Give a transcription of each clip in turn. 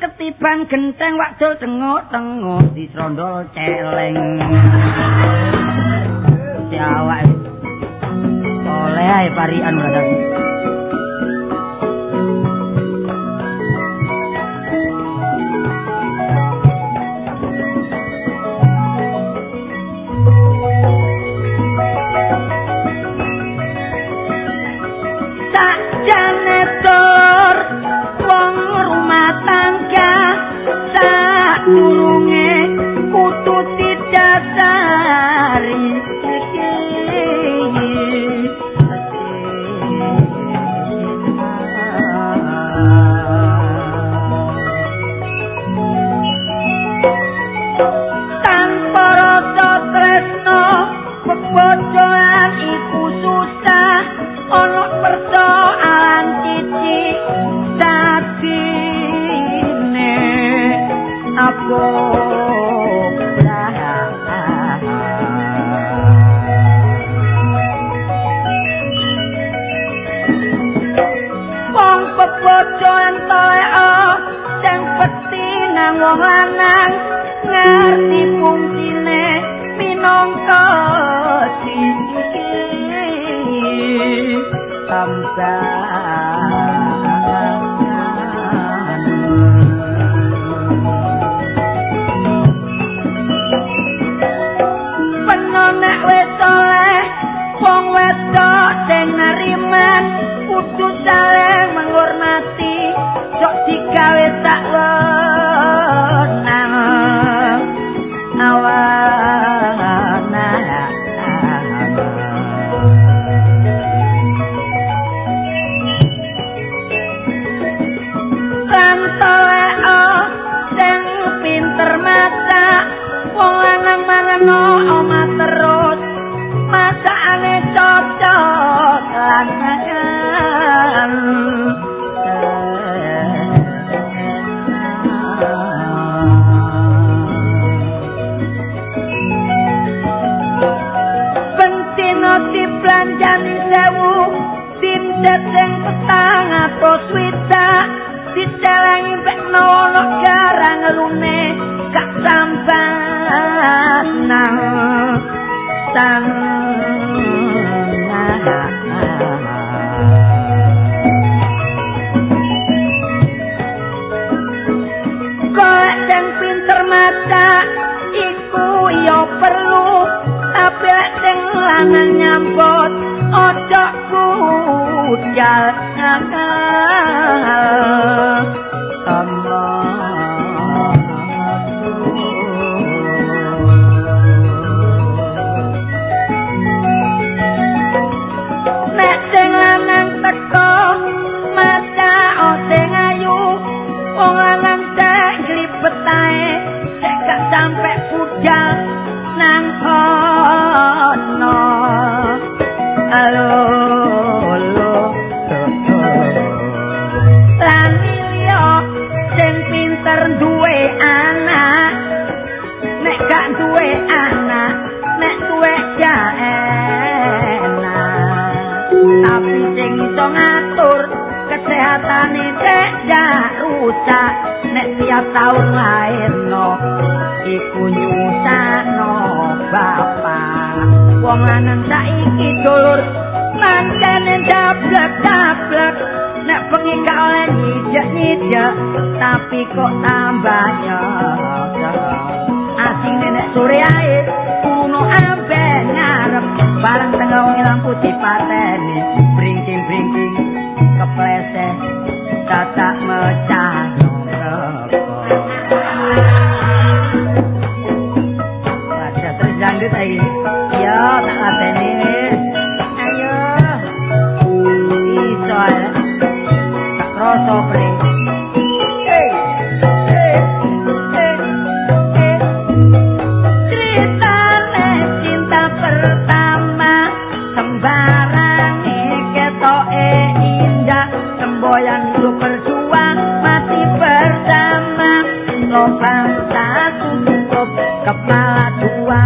Ketiban genteng wakdul tengok-tengok disrondol celeng. Si awak oleh ae parian ora. Sakjane tur wong rumah tangga sadurunge kudu didasari iki. Tanpa rasa tresno bebojoan iku susah, ana persoalan cici dadine apa. Wong bebojoan toleo sing peti nang wong lanang ngerti fungsine minangka cici Penonek wis soleh, wong wedok sing neriman kudu saling menghormati, sok digawe sak wenang awana. Sing pinter masak, wong lanang mangan omah terus, masakane cocok lan makan. Bentino diblanjani 1000, dindet sing 460. Dicelengi pek nono garang lune gak sampan nang tang. Golek sing pinter masak iku ya perlu, tapi lek sing lanang nyambut ojo budal. Nek sing lanang teko masak sing ayu, wong lanang cek glibet ae, cek gak sampe budal nang kono. Halo lo lan liya sing pinter duwe anak, nek gak duwe anak nek duwe gak enak, tapi sing iso ngatur kesehatane cek gak rusak, nek tiap tahun lairno iku nyusahno bapak. Wong lanang saiki dulur mangkane dablek-dablek, nek bengi gak oleh nyijek-nyijek tapi kok tambah nyok. Asine nek sore ae kuno ambek ngarep, bareng tengah wengi lampu dipateni, bringking-bringking kepleset dadak mecah rokok. Wadah terus dangdut. saiki. Yo tak lateni wis. Ayo. Iso ae. Kroso pre. Ceritane cinta pertama sembarange ketoke indah, semboyan hidup berjuang mati bersama, lobang satu tutup kepala dua,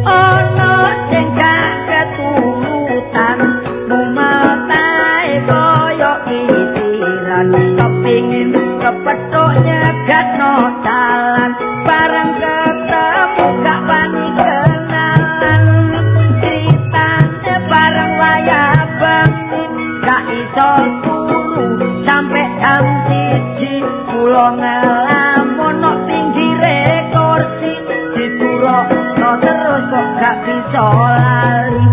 ono sing gak keturutan, mumatae koyo itiran, kepingin kepethuk nyegatno dalan, bareng ketemu gak wani kenalan, ceritane bareng wayah bengi gak iso turu sampe jam 1, kula ngelamun nok pinggire kursi, diturokno terus kok gak bisa lali.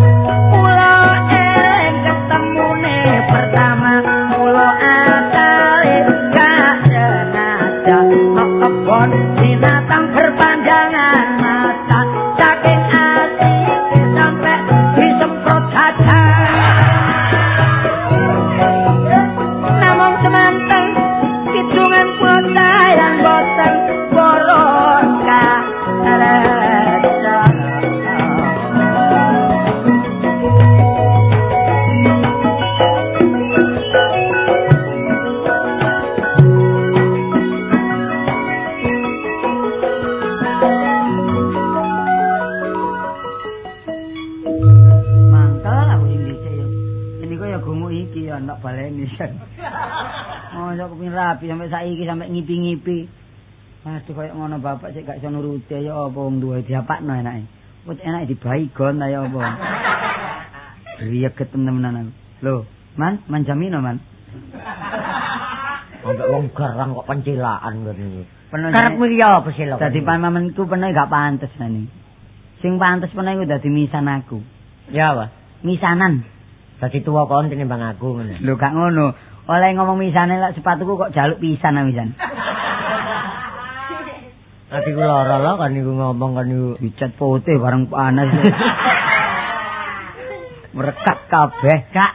Kula eling ketemune pertama, kula asale gak sengaja nok kebon binatang berpanjangan mata, saking asike sampe disemprot saja. Namung semanten kidungan kula sayang boten boros kareca. Mangkel aku sing dhisik yo. Ini kok ya gumuk iki ya nok baleni. Oh, yo kepengin rapi sampe saiki sampe ngipi-ngipi. Aduh koyo ngono bapak sik gak iso nuruti ya apa wong duwe diapakno enake. Wis enake dibaygon ta ya apa. Riyeget temenan aku. Lho, Man, man jamino, Man. Ambek wong garang kok pencilaan ngene. Karepmu iki ya apa sih lho? Dadi pamamenku peno gak pantes nani. Sing pantes peno iku dadi misan aku. Ya apa? Misanan. Dadi tuwa kon tinimbang aku ngono. Lho gak ngono. Oleh ngomong misane lek sepatuku kok jaluk pisan misan. Atiku lara lho kan niku ngomong kan niku dicat putih bareng panas. Merekat kabeh. Kak,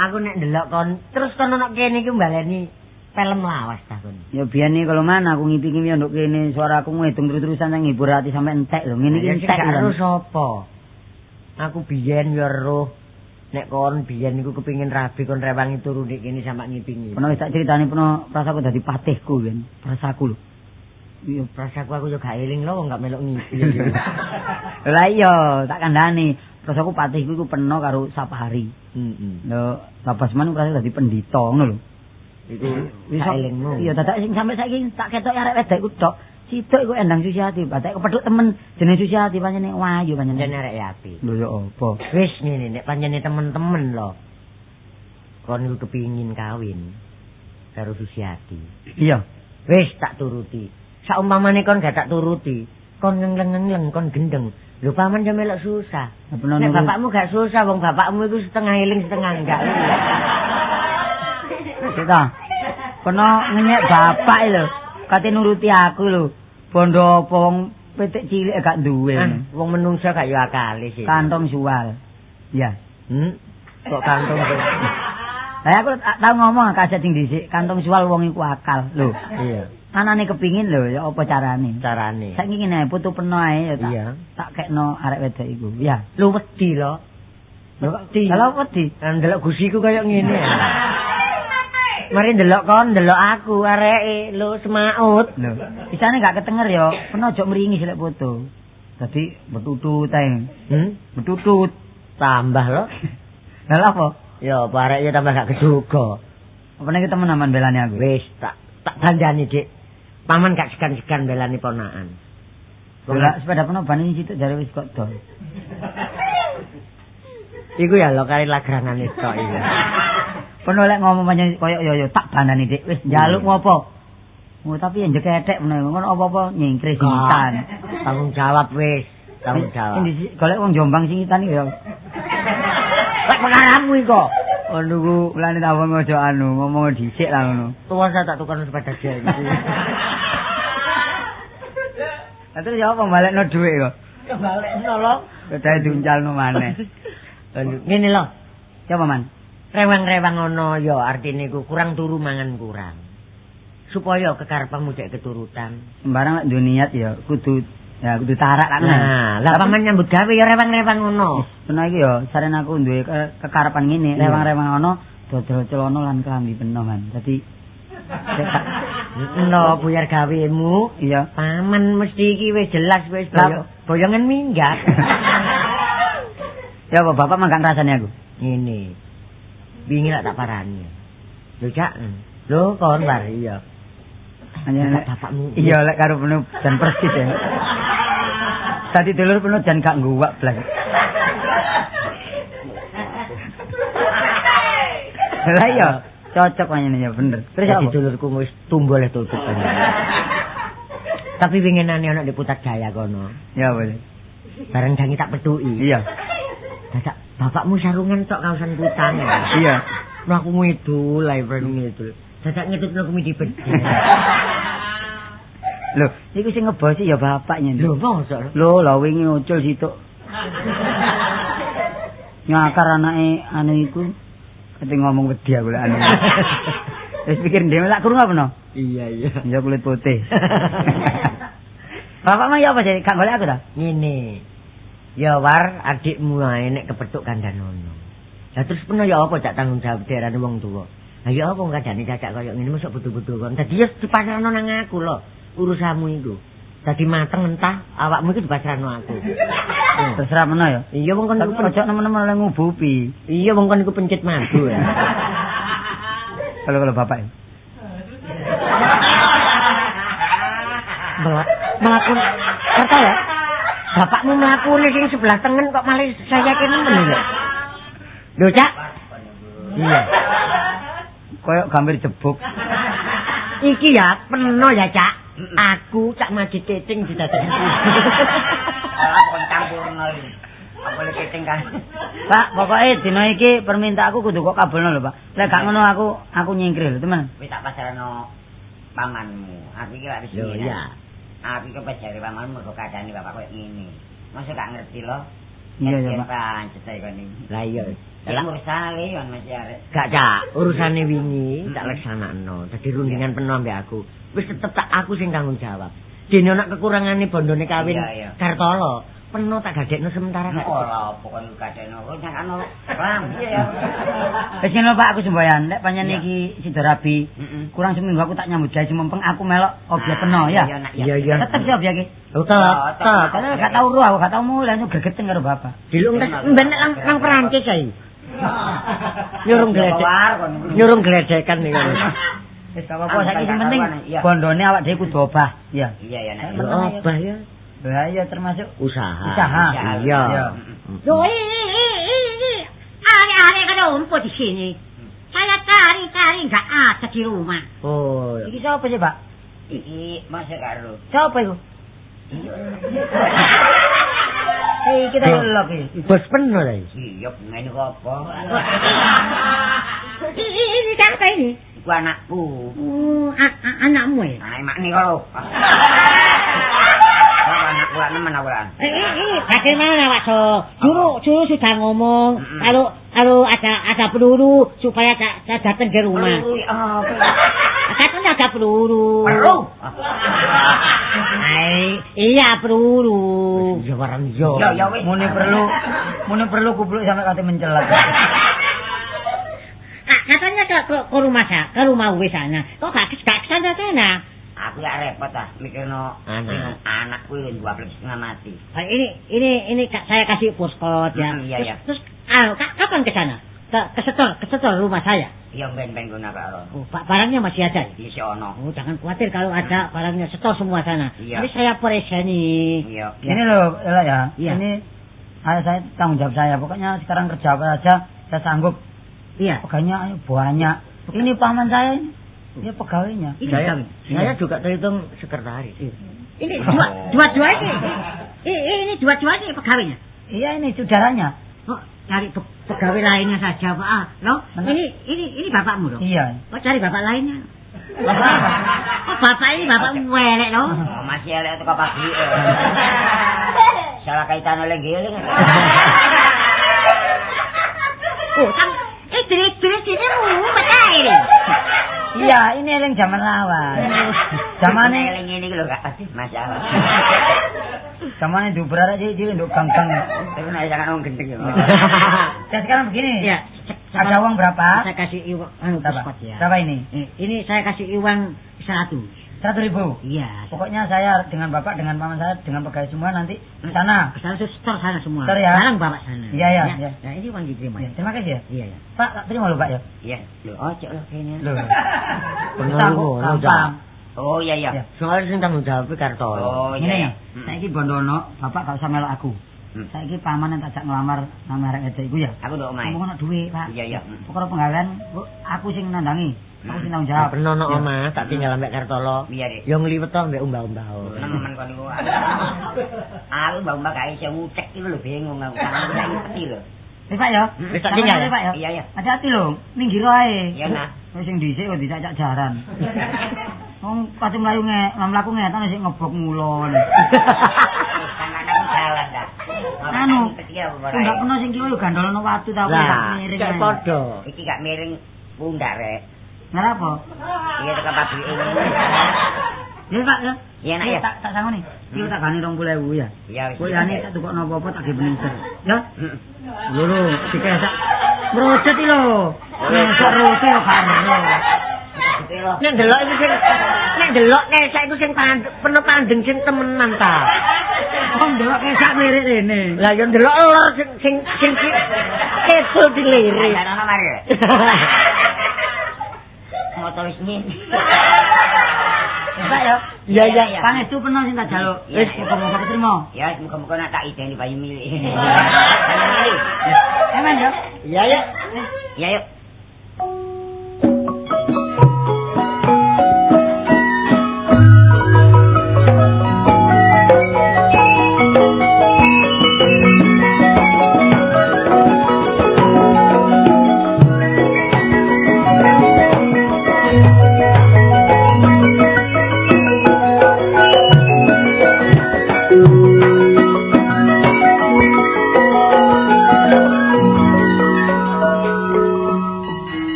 aku nek ndelok kon terus kon ono kene iki mbaleni film lawas ta kon. Ya biyen iki kalau mana aku ngipi-ngipi nduk kene suaraku ngedung terus-terusan nang ngibur ati sampe entek lho. Ngene iki entek. Karo sapa? Aku biyen yo roh nek kon biyen niku kepengin rabi kon rewangi turu ndek kene sampe ngipi-ngipi. Peno wis tak critani peno prasaku dadi patihku ben. Prasaku lho. Iya, prasaku aku yo gak eling lho wong gak melok ngipi. Lah iya, tak kandhani. Prasaku patihku iku peno karo Sapari. Heeh. Lho, Babasman prasa dadi pendhita ngono lho. Iku wis elingmu. Iya, dadak sing sampe saiki tak ketok arek wedok iku tok. Situk iku Endang Susiati, batek kepethuk temen jenenge Susiati pancene wayu pancene. Jenenge arek api. Lho ya apa? Wis ngene nek pancene temen-temen lho. Kon iku kepingin kawin karo Susiati. Iya. Wis tak turuti. Saumpamane kon gak tak turuti, kon ngengleng-ngengleng, kon gendeng. Lho paman yo melok susah. Nek bapakmu gak susah, wong bapakmu iku setengah eling setengah enggak. Sita. Kono ngenyek bapak lho. Kate nuruti aku lho. Bondo apa wong pitik cilik gak duwe. Wong menungsa gak yo akale sih. Kantong suwal. Ya. Kok kantong kok. Lah aku tau ngomong kaset sing dhisik, kantong suwal wong iku akal lho. Iya. Anane kepingin lho ya apa carane? Carane. Saiki ngene ae putu peno ae ya tak. Iya. Tak kekno arek wedok iku. Ya. Lho wedi lho. Wedi. Lha wedi. Ndelok gusiku kaya ngene. Mari ndelok kon, ndelok aku areke lho semaut. Lho, isane gak ketenger ya, peno aja mringis lek foto. Dadi betutut ae. Betutut tambah lho. Lha lha apa? Ya apa areke tambah gak keduga. Apa nek temen aman belani aku? Wis tak dandani, Dik. Paman gak segan-segan belani ponakan. Lah sepeda peno bane situk jare wis kok dol. Iku ya lho kari lagrangane tok iki. Peno lek ngomong pancen koyo yo tak bandani Dik. Wis njaluk ngopo? Oh, tapi yang jeketek meneh ngono apa-apa nyingkris singitan. Tanggung jawab wis, tanggung jawab. Sing golek wong Jombang singitan iki ya. Lek pengaramu iku. Oh nunggu mulane tak wong aja anu ngomong dhisik lah ngono. Tuwa saya tak tukar sepeda jek iki. Lah terus ya apa balekno dhuwit kok. Kebalekno lho. Sepedae diuncalno maneh. Ngene lho. Ya, Paman. Rewang-rewang ngono ya artine iku kurang turu mangan kurang. Supaya kekarepanmu cek keturutan. Sembarang lek duwe niat ya kudu tarak kan. Nah, lah paman nyambut gawe ya rewang-rewang ngono. Peno iki ya saren aku duwe kekarepan ngene, rewang-rewang ngono dodol celana lan klambi peno, Man. Dadi lho buyar gawemu, iya. Paman mesti iki wis jelas wis boyongan minggat. Ya apa bapak mah gak ngrasani aku. Ngene. Wingi lak tak parani. Lho Cak. Lho kon bar iya. Hanya bapakmu. Iya lek karo penuh jan persis ya. Tadi dulur penuh jan gak ngguwak blas. Lah iya, cocok panjenengan ya bener. Terus apa? Dulurku wis tumbuh leh tutup. Tapi winginane ana di Putrajaya kono. Ya boleh. Bareng jangi tak petuki. Iya. Dadak bapakmu sarungan tok kaosan kutang. Iya. Mlaku ngidul ae bareng ngidul. Dadak ngetutno kumidi bedhe. Lho, iku sing ngebosi ya bapaknya. Lho, mosok? Lho, lha wingi ucul situk. Nyakar anake anu iku. Kate ngomong wedi aku lek anu. Wis pikir dhewe lak krungu apa no? Iya, iya. Ya kulit putih. Bapak mah ya apa sih? Gak golek aku ta? Ngene. Ya war adikmu ae nek kepethuk kandhanono. Lah terus peno ya apa cak tanggung jawab diarani wong tuwa. Lah ya apa kandhane cacak kaya ngene mosok bodho-bodho kon. Dadi ya dipasrahno nang aku lho urusanmu iku. Dadi mateng entah awakmu iku dipasrahno aku. Terserah meno ya. Iya wong kon iku ojo nemen-nemen oleh ngubupi. Iya wong kon iku pencit madu ya. Kalau bapak. Mlaku kerta ya. Bapakmu mlakune sing sebelah tengen kok malah saya kene nemen lho. Lho, Cak. Iya. Koyok gambar jebuk. Iki ya peno ya, Cak. Aku Cak Majid Keting didadekne. Ora kon campurno iki. Aku lek keting kan. Pak, pokoke dina iki permintaanku kudu kok kabulno lho, Pak. Lek gak ngono aku nyingkir lho, teman. Wis tak pasrahno pamanmu. Aku iki lak wis. Lho iya. Aku iki pejare pamanmu mergo kadane bapak koyo ngene. Masa gak ngerti lho. Iya ya, Pak. Pancet ae kon iki. Lah iya. Lah urusane kon mesti arek. Gak, Cak. Urusane wingi tak leksanakno. Dadi rundingan penuh ambek aku. Wis tetep tak aku sing tanggung jawab. Dene ana kekurangane bondone kawin Kartolo, penuh tak gadekno sementara gak. Ora apa kon gadekno. Kok nyakano klambi ya. Wis ngono Pak, aku semboyan. Nek pancen iki sida rabi, kurang seminggu aku tak nyambut gawe sumempeng aku melok obyek peno ya. Iya iya. Tetep sih obyek iki. Tetep. Gak tau ro aku, gak tau mulai gregeten karo bapak. Dilung mben nang Perancis ae. Nyurung gledek. Nyurung gledekan niku. Wis gak apa-apa saiki sing penting bondone awak dhewe kudu obah. Iya. Iya ya nek. Obah ya. Lah iya termasuk usaha. Usaha. Iya. Loh, ini arek-arek kan rumput di sini. Saya cari-cari enggak ada di rumah. Oh. Iki sapa sih, Pak? Iki masih karo. Sapa iku? Eh, kita lelok iki. Bos penuh lha iki. Iya, ngene kok apa? Ini siapa ini? Iku anakku. Oh, anakmu ya? Ah, makne kok lho. Anakku lak nemen aku lak. Bagaimana Pak So? Juru sudah ngomong kalau ada peluru supaya saya datang ke rumah. Peluru apa? Katanya ada peluru. Peluru. Iya peluru. Ya warang yo. Ya wis. Mune perlu kupluk sampe kate mencelat. Katanya ke rumah saya, ke rumah wis sana. Kok gak kesana sana? Aku ya repot ah mikirno anakku iki 2,5 mati. Ini saya kasih poskot ya. Iya, iya. Terus kapan ke sana? Ke setor rumah saya. Iya ben-ben guna Pak. Oh, Pak barangnya masih ada. Iya ono. Oh, jangan khawatir kalau ada barangnya setor semua sana. Iya. Ini saya preseni. Iya. Ini loh, Ella ya. Iya. Ini saya tanggung jawab saya. Pokoknya sekarang kerja apa saja saya sanggup. Iya. Pegawainya banyak. Ini paman saya ini. Dia pegawainya. Saya juga terhitung sekretaris. Ini dua-dua ini. Ini dua-dua ini pegawainya. Iya ini saudaranya. Oh, cari pegawai lainnya saja, Pak. Ah, loh, ini bapakmu loh. Iya. Oh, cari bapak lainnya. Oh, bapak ini bapak welek loh. Oh, masih elek teko pagi. Salah kaitan oleh ngeling. Oh, tang diri sini mumet ae. Iya, ini eling zaman lawas. Zamane eling ngene iki lho Kak. Aduh, masalah. Zamane ndubrar cilik-cilik nduk gang-gang. Tapi nek jangan wong gendeng ya. Ya sekarang begini. Ya. Ada uang berapa? Saya kasih uang anu ya. Berapa ini? Ini saya kasih uang 100. 100.000? Iya. Pokoknya saya dengan bapak, dengan paman saya, dengan pegawai semua nanti ke sana. Ke sana setor sana semua. Setor ya. Barang bapak sana. Iya, iya, ya. Nah, ini uang diterima. Ya, terima kasih ya. Iya, iya. Pak, tak terima lho, Pak ya. Iya. Lho, ojo lho kene. Lho. Bener ngono, Cak. Oh iya iya. Soale sing tanggung jawab Kartolo. Oh iya. Iya. Saiki bondono, bapak gak usah melok aku. Saiki paman yang tak jak ngelamar nama arek wedok iku ya. Aku ndok omahe. Ngomong ono dhuwit, Pak. Iya iya. Perkara penggawean aku sing nandangi. Aku sing tanggung jawab. Penono omah tak tinggal ambek Kartolo. Iya, Dik. Yo ngliwet to ambek umbah-umbah. Nemen kon niku. Aku umbah-umbah gak iso ngucek iki lho bingung aku. Aku ngerti lho. Wis Pak ya. Wis tak tinggal Pak ya. Iya iya. Hati-hati lho, minggir ae. Iya nah. Wis sing dhisik kok dicacak jaran. Wong pati mlayu mlaku ngetan sik ngebok ngulon. Tanganku jalan ta. Anu, pundak peno sing kiwa yo gandolono watu ta gak miring. Gak padha. Iki gak miring pundak rek. Ngarep apa? Iya tekan pabrike ngene. Ya Pak ya. Iya nak ya. Tak sangoni. Iki tak gane 20.000 ya. Iya wis. Kowe yane tak tukokno apa-apa tak ge ya. Lho lho, dikesak. Mrocet iki lho. Ngesok roti kok gak ero. Nek ndelok iku sing nek ndelok nesek iku sing penuh pandeng sing temenan ta. Wong ndelok kesak lirik rene. Lah ya ndelok lor sing sing sing kecil dilirik. Ana mari. Moto wis ngene. Pak ya. Iya iya. Pangestu peno sing tak jaluk. Wis muga-muga ketrima. Ya muga-muga nak tak ideni bayi milik. Eman ya. Iya ya. Iya yuk.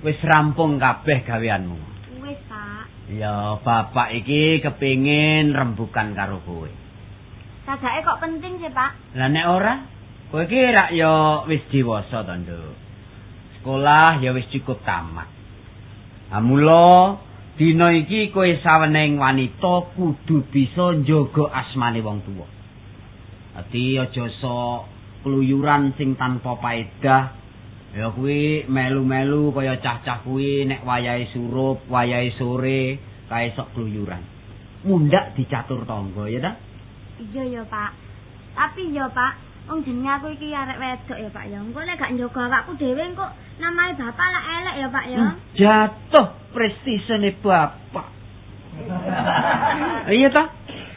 Wis rampung kabeh gaweanmu. Wis, Pak. Ya, bapak iki kepingin rembukan karo kowe. Sajake kok penting sih, Pak? Lah nek ora, kowe iki rak ya wis dewasa to, Nduk. Sekolah ya wis cukup tamat. Ha mula dina iki kowe saweneng wanita kudu bisa njaga asmane wong tuwa. Dadi aja sok kluyuran sing tanpa paedah. Ya kuwi melu-melu kaya cah-cah kuwi nek wayahe surup, wayahe sore, kae sok kluyuran. Mundak dicatur tangga ya ta? Iya ya, Pak. Tapi ya, Pak, wong jenenge aku iki arek wedok ya, Pak ya. Engko nek gak njaga awakku dhewe engko namae bapak lak elek ya, Pak ya. Jatuh prestisene bapak. Iya ta?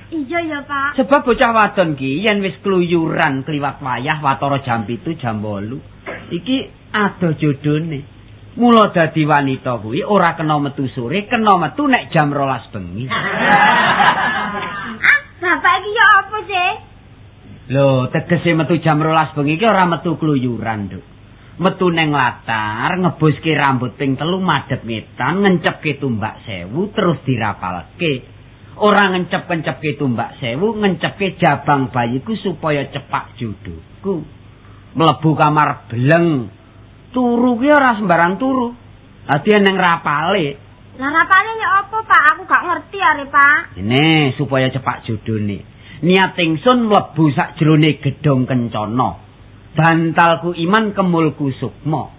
Iya ya, Pak. Sebab bocah wadon ki yen wis kluyuran kliwat wayah watara jam 7 jam 8 iki ado jodone. Mula dadi wanita kuwi ora kena metu sore, kena metu nek jam 12 bengi. Ah, bapak iki ya apa sih? Lho, tegese metu jam 12 bengi iki ora metu kluyuran, Nduk. Metu neng latar, ngeboske rambut ping 3 madhep ngetan, ngencepke tumbak 1000 terus dirapalke. Ora ngencep-ngencepke tumbak 1000, ngencepke jabang bayiku supaya cepak jodohku. Mlebu kamar bleng. Turu ki ora sembarang turu. Dadi neng rapale. Lah rapale ya apa, Pak? Aku gak ngerti are, Pak. Ini supaya cepak jodone. Niat ingsun mlebu sakjroning gedhong kencana. Bantalku iman kemulku sukma.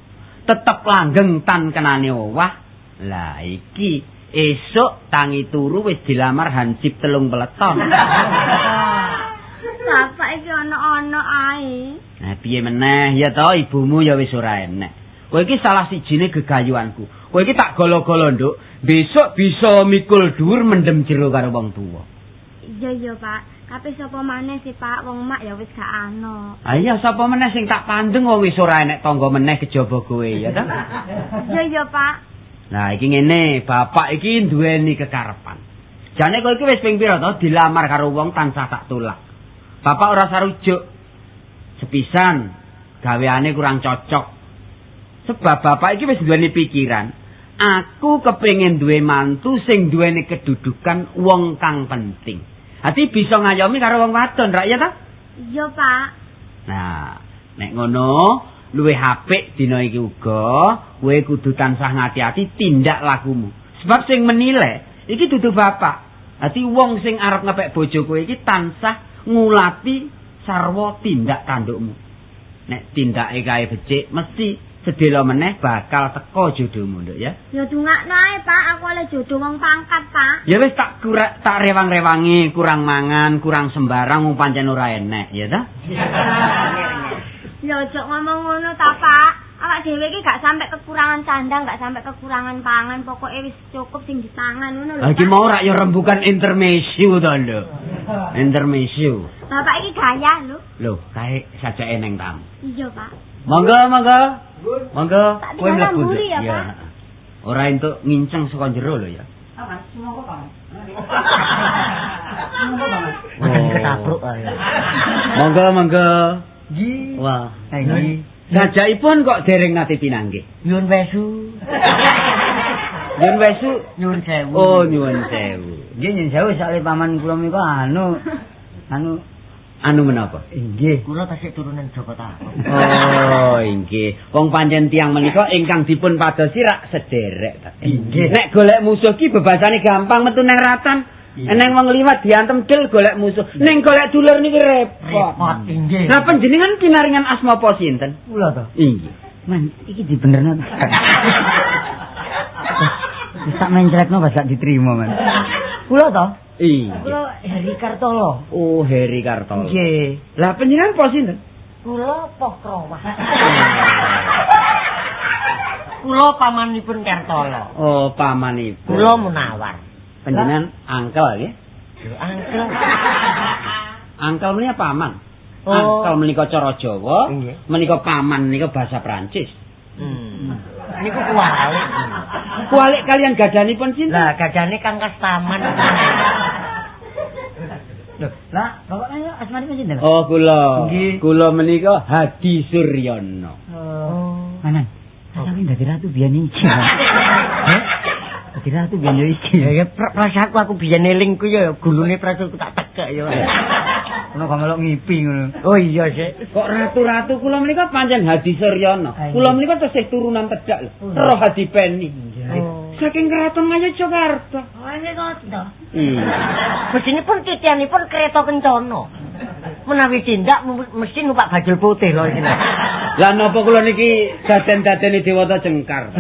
Tetep langgeng tan kenane owah. Lah iki esuk tangi turu wis dilamar hansip 3 peleton. Bapak iki ana-ana ae. Nah piye meneh ya to ibumu ya wis ora enek. Kowe iki salah sijine gegayuanku. Kowe iki tak golo-golo, Nduk. Besok bisa mikul dhuwur mendem jero karo wong tuwa. Iya iya, Pak. Tapi sapa maneh sih, Pak? Wong mak ya wis gak ana. Ah iya sapa meneh sing tak pandeng wong wis ora enek tangga meneh kejaba kowe ya ta? Iya iya, Pak. Nah, iki ngene, bapak iki duweni kekarepan. Jane kowe iki wis ping pira to dilamar karo wong tansah tak tolak. Bapak ora sarujuk. Sepisan gaweane kurang cocok. Sebab bapak iki wis duweni pikiran, aku kepengin duwe mantu sing duweni kedudukan wong kang penting. Ati bisa ngayomi karo wong wadon, rak ya ta? Iya, Pak. Nah, nek ngono, luwih apik dina iki uga kowe kudu tansah ngati-ati tindak lakumu. Sebab sing menilai iki dudu bapak. Dadi wong sing arep ngepek bojo kowe iki tansah ngulati sarwa tindak tandukmu. Nek tindake kae becik, mesti sedela meneh bakal teko jodohmu, Nduk ya. Ya dongakno ae, Pak, aku oleh jodoh wong pangkat, Pak. Ya wis tak tak rewang-rewangi, kurang mangan, kurang sembarang wong pancen ora enek, ya ta? Ya aja ngomong ngono ta, Pak. Awak dhewe iki gak sampe kekurangan sandang, gak sampe kekurangan pangan, pokoke wis cukup sing dipangan ngono lho. Lah iki mau rak ya rembukan intermezzo to, Nduk. Intermezzo. Bapak iki gaya lho. Lho, kae sajake neng tamu. Iya, Pak. Monggo, monggo. Monggo, kowe mlebu. Ya, Pak. Ora entuk nginceng saka jero lho ya. Aman, monggo, Pak. Monggo, Pak. Mboten ketabruk ae. Monggo, monggo. Nggih. Wah, nggih. Sajakipun kok dereng nate pinanggih. Nyuwun wesu. Nyuwun wesu, nyuwun sewu. Oh, nyuwun sewu. Nggih, nyuwun sewu soalé paman kula menika anu menapa? Inggih. Kula tasih turunan Joko Tarub. Oh, inggih. Wong pancen tiyang menika ingkang dipun padosi rak sederek ta. Inggih. Nek golek musuh ki bebasane gampang metu nang ratan. Eneng wong liwat diantem del golek musuh. Ning golek dulur niki repot. Repot inggih. Lah panjenengan pinaringan asma apa sinten? Kula to. Inggih. Man, iki dibenerno. Wis tak mencretno pas gak diterima, Man. Kula to? Iya. Kula Heri Kartolo. Oh, Heri Kartolo. Nggih. Lah panjenengan apa sinten? Kula Pokrawa. Kula pamanipun Kartolo. Oh, pamanipun. Kula Munawar. Panjenengan angkel nggih? Lho, angkel. Angkel menika paman. Oh. Angkel menika cara Jawa, menika paman menika bahasa Prancis. Niku kuwalik. Kuwalik kalian gadanipun sinten? Lah, gadane Kang Kastaman. Lho, lah bapak menika asmanipun sinten? Oh, kula. Nggih. Kula menika Hadi Suryono. Oh. Manan. Sampe dadi ratu biyen iki. Heh? Dadi ratu biyen iki. Ya prasaku aku biyen eling ku ya gulune prasaku tak tekek ya. Ono gak melok ngipi ngono. Oh iya sik. Kok ratu-ratu kula menika pancen Hadi Suryono. Kula menika tesih turunan tedhak lho. Roh Hadi Peni. Saking keraton Ngayogyakarta. Oh, nggih ngoten to. Iya. Mesinipun titianipun kereta kencana. Menawi tindak mesti numpak bajul putih lho iki. Lah napa kula niki daden-dadene Dewata Jengkar?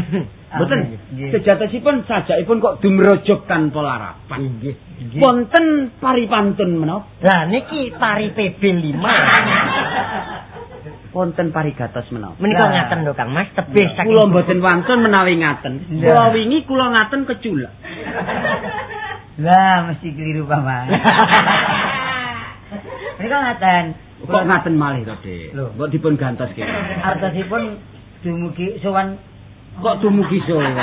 Mboten. Sejatosipun sajakipun kok dumrojog tanpa larapan. Nggih. Wonten paripantun menapa? Lah niki pari PB 5. Wonten parigatos menapa? Menika ngaten lho Kang Mas, tebih saking kula mboten wantun menawi ngaten. Kula wingi kula ngaten keculak. Lah mesti keliru paman. Menika ngaten. Kok ngaten malih to, Dik? Mbok dipun gantos kene. Artosipun dumugi sowan kok dumugi sowan.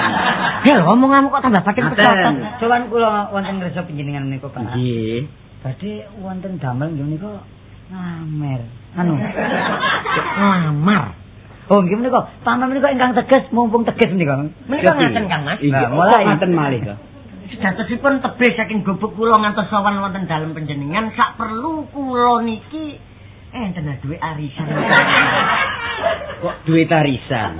Ya omonganmu kok tambah pating pecotot. Sowan kula wonten ngresa panjenengan menika, Pak. Nggih. Badhe wonten damel nggih menika ngamer. Anu. Ngamar. Oh nggih menika, paman menika ingkang teges mumpung teges menika. Menika ngaten Kang Mas. Lah mulai ngaten malih to. Sejatosipun tebih saking gubuk kula ngantos sowan wonten dalem panjenengan sak perlu kula niki enten dhuwit arisan. Kok duit arisan?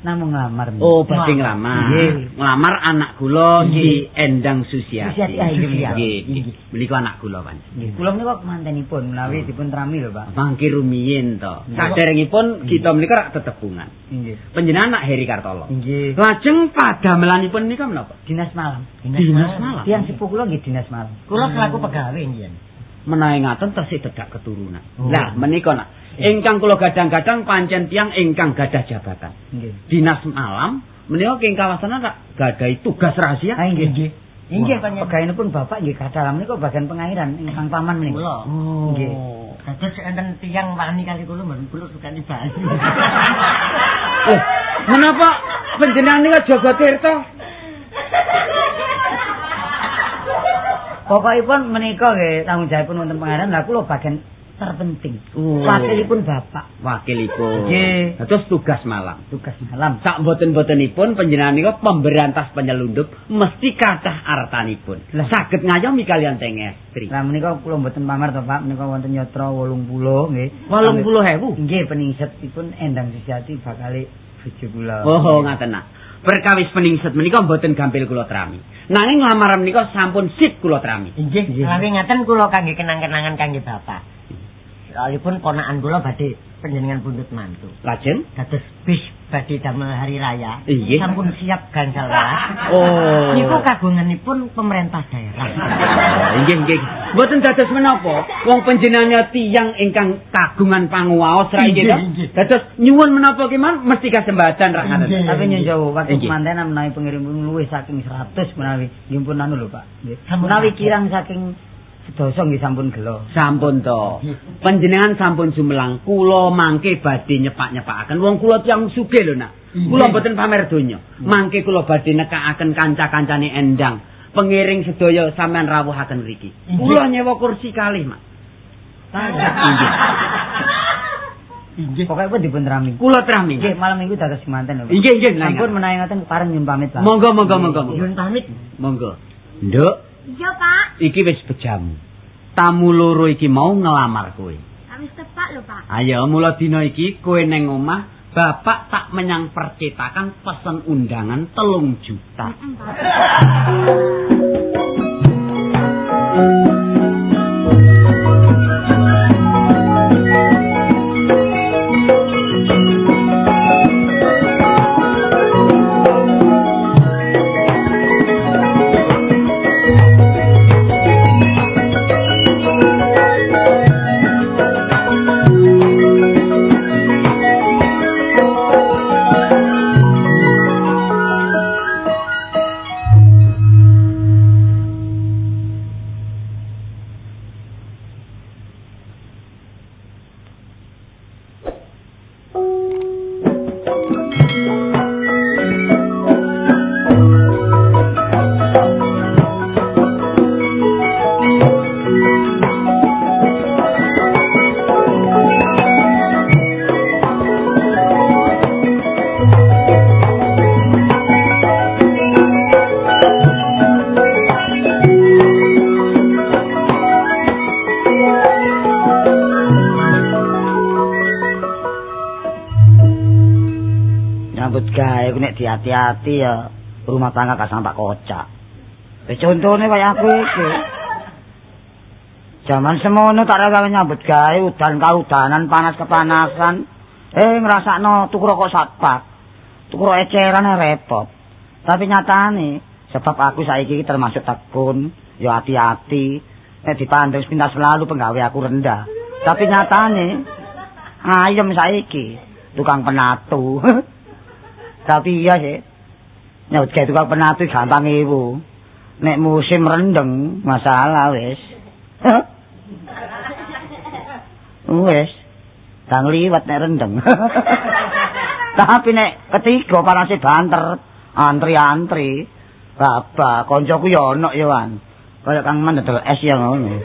Namung nglamar. Oh, badhe nglamar. Nglamar anak kula Ki Endang Susiati. Nggih. Menika anak kula pancen. Kula menika mantenipun menawi dipun trami lho, Pak. Mangke rumiyin to. Saderengipun kita menika rak tetebungan. Nggih. Panjenengan anak Heri Kartolo. Nggih. Lajeng padamelanipun menika menapa? Dinas malam. Dinas malam. Tiyang sepuh kula nggih dinas malam. Kula selaku pegawai nggih. Menawi ngaten tesih tedak keturunan. Lah menika nak ingkang kula gadang-gadang pancen tiyang ingkang gadah jabatan. Nggih. Dinas malam menika ing kawasan rak gadahi tugas rahasia. Ah nggih. Nggih panjenengan. Pegawinipun bapak nggih gadah menika bagian pengairan ingkang paman menika. Kula. Nggih. Dados enten tiyang wani kali kula mboten kula sukani banyu. Menapa panjenengan nika Jaga Tirta? Pokokipun menika nggih tanggung jawabipun wonten pangeran. Lah kula bagian terpenting. Wakilipun bapak. Wakilipun. Nggih. Terus tugas malam. Tugas malam. Sak mboten-mbotenipun panjenengan nika pemberantas penyelundup mesti kathah artanipun. Saged ngayomi kalian teng estri. Lah menika kula mboten pamer to Pak, menika wonten yatra 80 nggih. 80.000? Nggih, peningsetipun Endang Susiati bakale bojo kula. Oh, ngaten nah. Perkawis peningset menika mboten gampil kula trami. Nanging lamaran menika sampun sip kula trami. Nggih, menawi ngaten kula kangge kenang-kenangan kangge bapak. Soalipun ponakan kula badhe panjenengan pundhut mantu. Lajeng dados bis badhe damel hari raya. Nggih. Sampun siap gangsal welas. Oh. Niku kagunganipun pemerintah daerah. Nggih, nggih. Mboten dados menapa, wong panjenengan tiyang ingkang kagungan panguwaos ra iki to. Dados nyuwun menapa ki man mesti kasembadan ra ngaten. Tapi nyuwun sewu, waktu mantenan menawi pengirim luwih saking 100 menawi nggih pun anu lho Pak. Nggih. Menawi kirang saking sedasa nggih sampun gelo. Sampun to. Panjenengan sampun sumelang, kula mangke badhe nyepak-nyepakaken. Wong kula tiyang sugih lho nak. Kula mboten pamer donya. Mangke kula badhe nekakaken kanca-kancane Endang. Pengiring sedaya sampean rawuhaken mriki. Kula nyewa kursi kalih, Mak. Inggih. Inggih. Pokoke pun dipun trami. Kula trami. Nggih, malam minggu dados manten lho. Inggih, nggih. Sampun menawi ngoten pareng nyuwun pamit, Pak. Monggo, monggo, monggo. Nyuwun pamit. Monggo. Nduk. Iya, Pak. Iki wis bejamu. Tamu loro iki mau ngelamar kowe. Wis tepak lho, Pak. Ayo, mula dina iki kowe neng omah, bapak tak menyang percetakan pesen undangan 3 juta. Pak. Hati-hati ya rumah tangga gak sampak kocak. Wis contone kaya aku iki. Jaman semono tak rewangi nyambut gawe udan kaudanan panas kepanasan. Ngrasakno tuku rokok sak pak. Tuku rokok eceran repot. Tapi nyatane sebab aku saiki iki termasuk tekun, ya hati-hati. Nek dipandang sepintas selalu penggawe aku rendah. Tapi nyatane ayem saiki tukang penatu. Tapi iya sih, nyambut gawe tukang penatu gampang ibu. Nek musim rendeng masalah wis. Wis, dang liwat nek rendeng. Tapi nek ketiga panase banter, antri-antri. Bapak, koncoku ya ono ya wan. Kaya Kang Man dodol es ya ngono.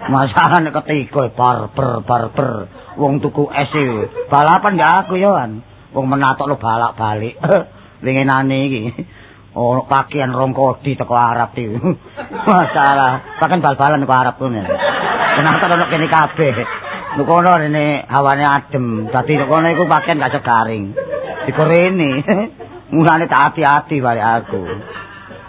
Masalah nek ketiga barber wong tuku es iki. Balapan ya aku ya wan. Wong menatok lo balak-balik. Winginane iki ono pakaian rong kodi teko Arab iki. Masalah, pakaian bal-balan teko Arab ngono. Menatok ono kene kabeh. Nek kono rene hawane adem, dadi nek kono iku pakaian gak segaring. Dikorene. Mulane tak ati-ati balik aku.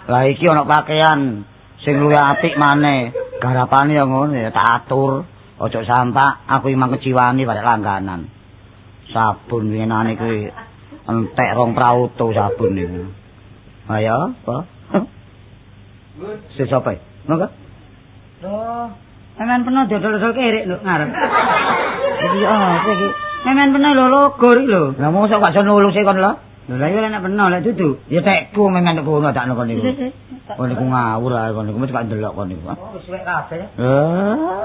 Lah iki ono pakaian sing luwih apik maneh. Garapane ya ngono ya tak atur. Ojo sampak aku imang keciwani balik langganan. Sabun winginane kuwi entek rong prauto sabun niku. Ayo, apa? Sesapa? Monggo. Loh, memen peno dodol-dodol kerik lho ngarep. Iki apa iki? Memen peno lho logo iki lho. Lah mosok gak iso nulung sik kon lho. Lho lah iya nek peno lek dudu. Ya tekku memen nek kono dakno kon niku. Kon niku ngawur ae kon niku mesti gak ndelok kon niku. Oh, wis suwek kabeh.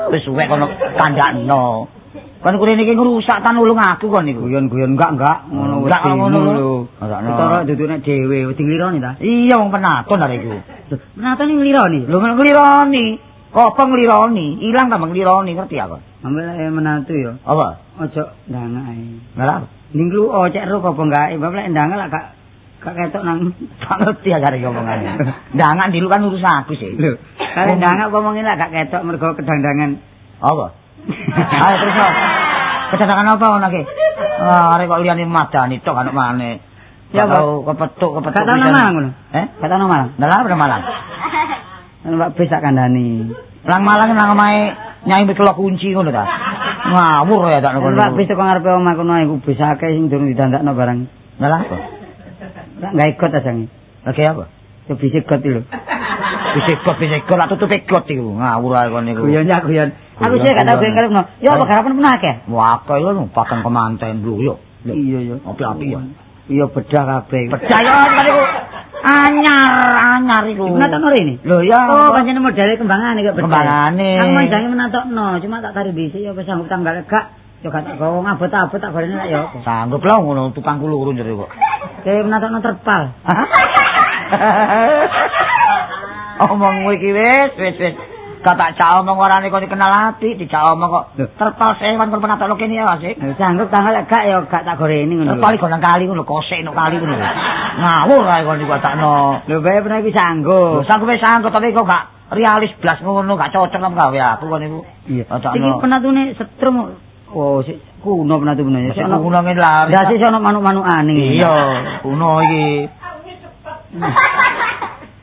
Wis suwek kono kandakno. Kon kurene iki ngrusak tan nulung aku kon niku. Guyon-guyon enggak ngono wis ngono lho. Ketara dudukne dhewe, wedi nglironi ta? Iya wong penaton arek iku. Lho, penaton nglironi. Lho nglironi. Apa nglironi? Ilang tambah nglironi ngerti aku. Ambil menantu ya. Apa? Ojo ndangak ae. Lha. Ning lu cek ro apa enggak? Bab lek ndangak lak gak ketok nang gak ngerti arek omongane. Ndangak ndilu kan urus aku sih. Lho, kalau ndangak ngomongin lak gak ketok mergo kedangdangan. Apa? Ayo terus. Kedandangan apa ngono ki? Ah, arek kok liyane madani tok anuk maneh. Ya tau kepethuk. Gak tau nang Malang ngono. Eh? Gak tau nang Malang. Lha apa Malang? Mbak bis tak kandhani. Nang Malang nang omahe Nyai Mikelok kunci ngono ta. Ngawur ya tak ngono. Mbak bis teko ngarepe omah kono iku bis akeh sing durung didandakno barang. Lha apa? Lak gawe got ajange. Lha gawe apa? Ya bise got iki lho. Bise got lak tutupe got iku. Ngawur ae kon niku. Guyon ya guyon. Aku sih gak tau guyon karepno. Ya apa garapan pun akeh. Wah, akeh lho pakan kemanten lho yo. Iya ya. Api-api ya. Iya bedah kabeh. Bedah ya niku. Anyar iku. Menatokno rene. Lho ya. Oh, pancen modele kembangane kok bedah. Kembangane. Aku manjange menatokno, cuma tak tarik dhisik ya wis sanggup tanggal gak. Ya gak tak gawa ngabot-abot tak gorene lak ya apa. Sanggup lah ngono tukang loro jere kok. Kayak menatokno terpal. Omongmu iki wis. Gak tak cak omong orane kok dikenal apik, dijak omong kok terpal sewan kon penatokno kene ya asik. Sanggup tanggal gak ya gak tak gorene ngono. Terpal iku nang kali ngono kosek nang kali ngono. Ngawur ae kon iku takno. Lho bae pernah iki sanggup. Lho sanggup wis sanggup tapi kok gak realis blas ngono, gak cocok nang gawe aku kon iku. Iya. Iki penatune setrum. Oh, sik kuno penatune. Sik kuno ngene lah. Lah sik ono manuk-manukane. Iya, kuno iki.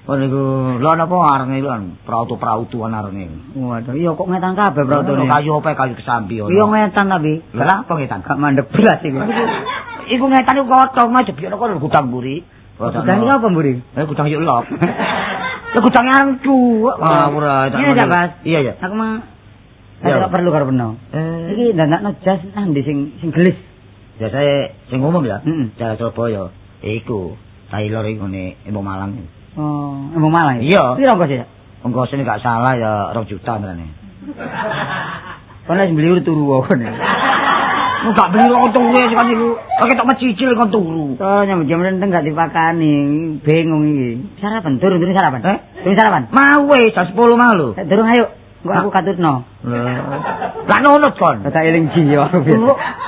Kon iku lho napa arenge lho prautu-prautuan arenge. Waduh, iya kok ngetan kabeh prautune. Kayu apa kayu kesambi ono. Iya ngetan tapi. Lha apa ngetan? Gak mandek belas iku. Iku ngetan iku kotong mah jebiono kono gudang mburi. Gudang iki apa mburi? Gudang yuk lop. Ya gudang angku. Ah ora. Iya, Mas. Iya, iya. Aku mang ora perlu karo peno. Iki ndandakno jas nang ndi sing gelis. Biasane sing umum ya. Jas Surabaya. Iku Taylor iku ngene Embong Malang. Oh, Embong Malang. Iya. Piro ongkose ya? Ongkose gak salah ya 2 juta menane. Kon wis beli turu wae. Gak beli kok turu sik kan iku. Kok ketok mecicil kon turu. Oh, nyambut jam renteng gak dipakani, bingung iki. Sarapan durung sarapan. Eh? Durung sarapan. Mau wis jam 10 mau lho. Durung ayo. Engko aku katutno. Lah nunut kon. Tak eling jiyo aku.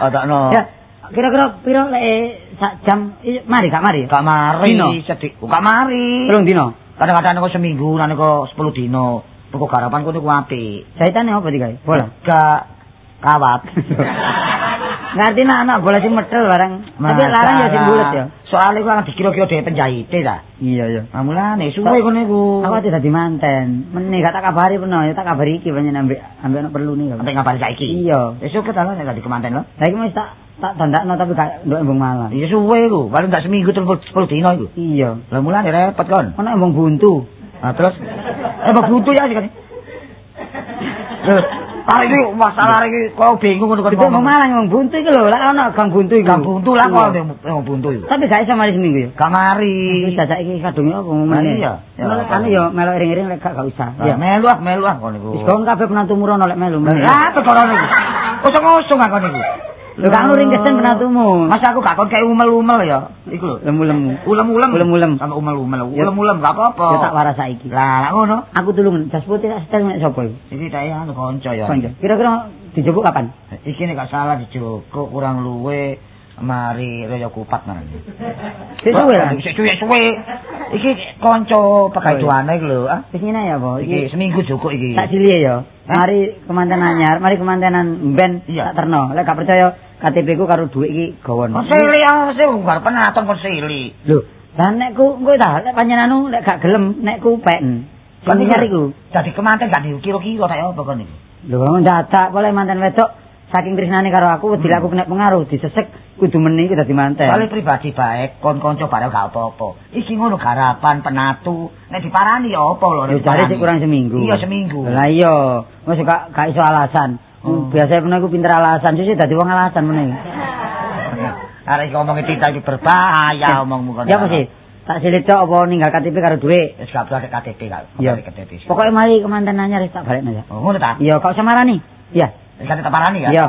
Oh, takno. Ya, kira-kira piro lek sak jam mari gak mari? Gak mari, sedih. Gak mari. 3 dino. Kadang-kadang kok seminggu, nang kok 10 dino. Pokok garapan ku niku apik. Jahitane apa digawe? Bola. Gak kawat. Ngerti nak anak bola sing medel barang. Tapi larang ya sing bulet ya. Soale ku kan dikira-kira dhewe penjahite ta. Iya iya. Nah mulane suwe kono iku. Aku ate dadi manten. Meneh gak tak kabari peno, ya tak kabari iki pancen ambek ono perlu nih. Ambek ngabari saiki. Iya. Wis oke ta nek dadi kemanten lho. Lah iki wis tak dandakno tapi gak nduk Embong Malang. Iya suwe iku, paling gak seminggu 10 dino iku. Iya. Lah mulane repot kon. Ono embong buntu. Nah terus embong buntu ya sih kan. Terus arek iki masalah iki kok bingung ngono kon. Embong Malang embong buntu iki lho, lak ono gang buntu iku. Gang buntu lah kok embong buntu iku. Tapi gak iso mari seminggu ya. Gak mari. Wis saiki kadunge apa meneh. Iya. Anu ya melok iring-iring lek gak usah. Ya melu ah kon iku. Wis kon kabeh penantumu rono lek melu. Lah perkara niku. Kosong-kosong aku niku. Lho gak ring kesen penantumu. Mas aku gak kon kayak umel-umel ya. Iku lho. Lemu-lemu. Ulem-ulem. Ulem-ulem. Sampe umel-umel. Ulem-ulem gak apa-apa. Ya tak waras saiki. Lah lak ngono. Aku tulung jas putih tak setel nek sapa iku? Iki tak anu kanca ya. Kanca. Kira-kira dijupuk kapan? Iki nek gak salah dijupuk kurang luwe mari raya kupat marane. Sik suwe lah. Sik suwe. Iki kanca pegaduane iku lho. Wis ngene ya apa? Iki seminggu jukuk iki. Tak silihe ya. Mari kemanten anyar, mari kemantenan ben tak terno. Lek gak percaya KTP ku karo dhuwit iki gawono. Kon sili ah, sing arep penaton kon sili. Lho, lah nek ku engko ta lek panjenengan anu lek gak gelem nek ku peken. Kon nyar iku. Dadi kemanten gak dikira-kira tak apa kon iki. Lho, dadak boleh manten wedok saking tresnane karo aku wedi aku kena pengaruh disesek kudu meni iki dadi manten. Soale pribadi baik, kon kanca bareng gak apa-apa. Iki ngono garapan penatu, nek diparani ya apa lho. Lho jare sik kurang seminggu. Iya seminggu. Lah iya, mosok gak iso alasan. Biasane peno iku pinter alasan, sesuk dadi wong alasan meneh. Arek iki omonge tita iki berbahaya omongmu kon. Ya apa sih? Tak silit tok apa ninggal KTP karo dhuwit. Wis gak perlu KTP karo. Iya. KTP. Pokoke mari kemanten anyar wis tak balekno ya. Oh ngono ta? Iya, kok usah marani. Iya. Wis kan tak parani ya. Iya.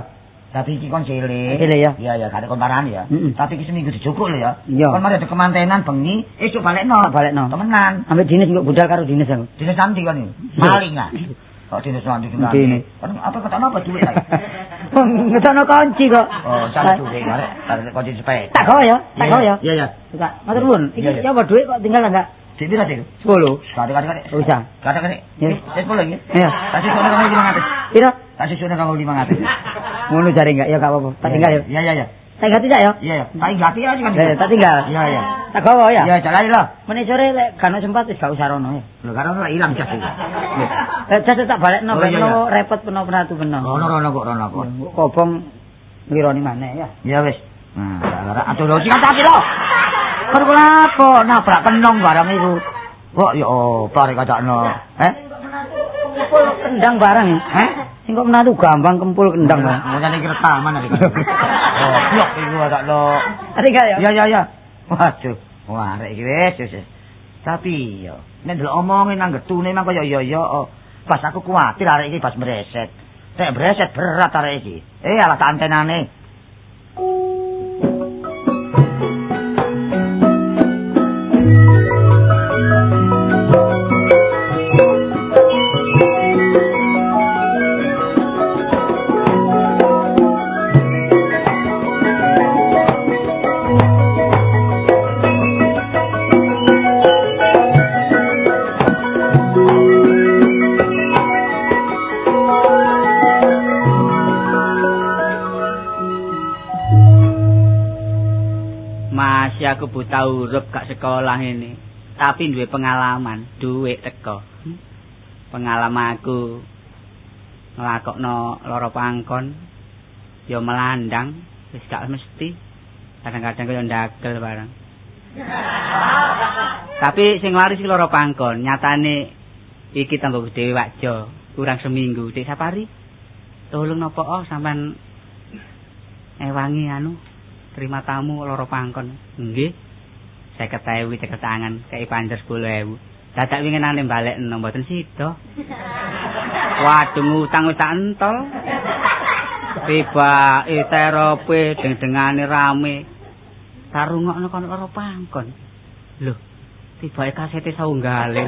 Tapi iki kon cilik. Cilik ya. Iya ya, gak ada komparane ya. Tapi iki seminggu dijukuk lho ya. Iya. Kon mari ada kemantenan bengi, esuk balekno. Balekno. Temenan. Ambek dinas kok budal karo dinas aku. Dinas nanti kon iki. Maling ah. Kok dinas nanti Dine. Kon apa ketokno apa duit lagi? Ngetokno kunci kok. Oh, cari duit arek, arek kunci sepeda. Tak gawa ya, tak gawa ya. Iya, iya. Tak, matur nuwun. Iki ya apa duit kok tinggal enggak? Duit piro, Dik? 10. Kate-kate. Usah. Kate-kate. Ya. Wis 10 iki. Iya. Tak susune kanggo 500. Piro? Tak susune kanggo 500. Ngono jare enggak ya gak apa-apa. Tak tinggal ya. Iya, iya, iya. Tak ganti tak ya? Iya, iya. Tak ganti ya kan. Eh, tak tinggal. Iya, iya. Tak gawa ya. Iya, jalan lho. Meneh sore lek gak ono sempat wis gak usah rono ya. Lho, karo ono ilang jas iki. Lek jas tak balekno Oh, ben iya, iya. repot peno penatu peno. Rono rono kok rono kok. Kobong nglironi maneh ya. Ya wis. Nah, ora aduh lho sing hati lho. Kon kok lapo nabrak kenong barang iku. Kok ya opo arek kacakno. Heh? Kempul kendang barang ya. Heh? Sing kok menatu gampang kempul kendang. Makane iki rekaman iki. Oh, blok iku kacakno. Tinggal ya. Ya ya ya. Waduh, wah arek iki wis wis. Tapi yo nek ndelok omongin nang getune mang kaya ya ya oh. Pas aku kuwatir arek iki pas mreset. Nek mreset berat arek iki. Eh alah tak antenane. Masih aku buta huruf gak sekolah ini. Tapi duwe pengalaman, duwe teko. Pengalaman aku nglakokno lara pangkon ya melandang, wis gak mesti. Kadang-kadang kaya ndagel barang. Tapi sing laris iki lara pangkon, nyatane iki tanggo dhewe Wakjo, kurang seminggu. Dik Sapari, tolong napa oh sampean ewangi anu terima tamu loro pangkon. Nggih. 50.000 cekel tangan, kei panjer 10.000. Dadak winginane balekno mboten sida. Waduh ngutang wis tak entol. Tibake terope deng-dengane rame. Tak rungokno kon loro pangkon. Lho, tibake kasete saunggale.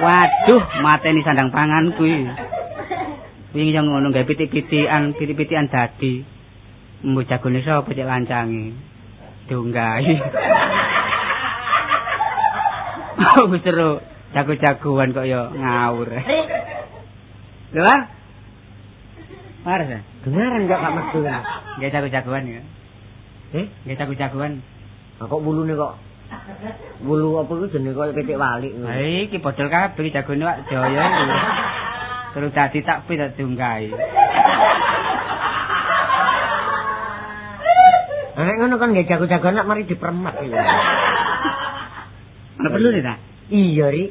Waduh, mateni sandang pangan kuwi. Wingi yo ngono gawe pitik-pitikan, pitik-pitikan dadi. Mbok jagone sapa cek lancange. Diunggahi. Wis seru, jago-jagoan kok ya ngawur. Lho, War. War. Dengaran kok gak metu. Nggih jago-jagoan ya. Eh, Nggih jago-jagoan. Kok wulune kok wulu apa iku jenenge koyo pitik walik ngono. Ha iki bodol kabeh jagone Wak Jaya iki. Terus dadi tak pi tak diunggahi. Nek ngono kan nggih jago-jagoan lak mari dipremat iki. Ana perlu ta? Iya, Ri.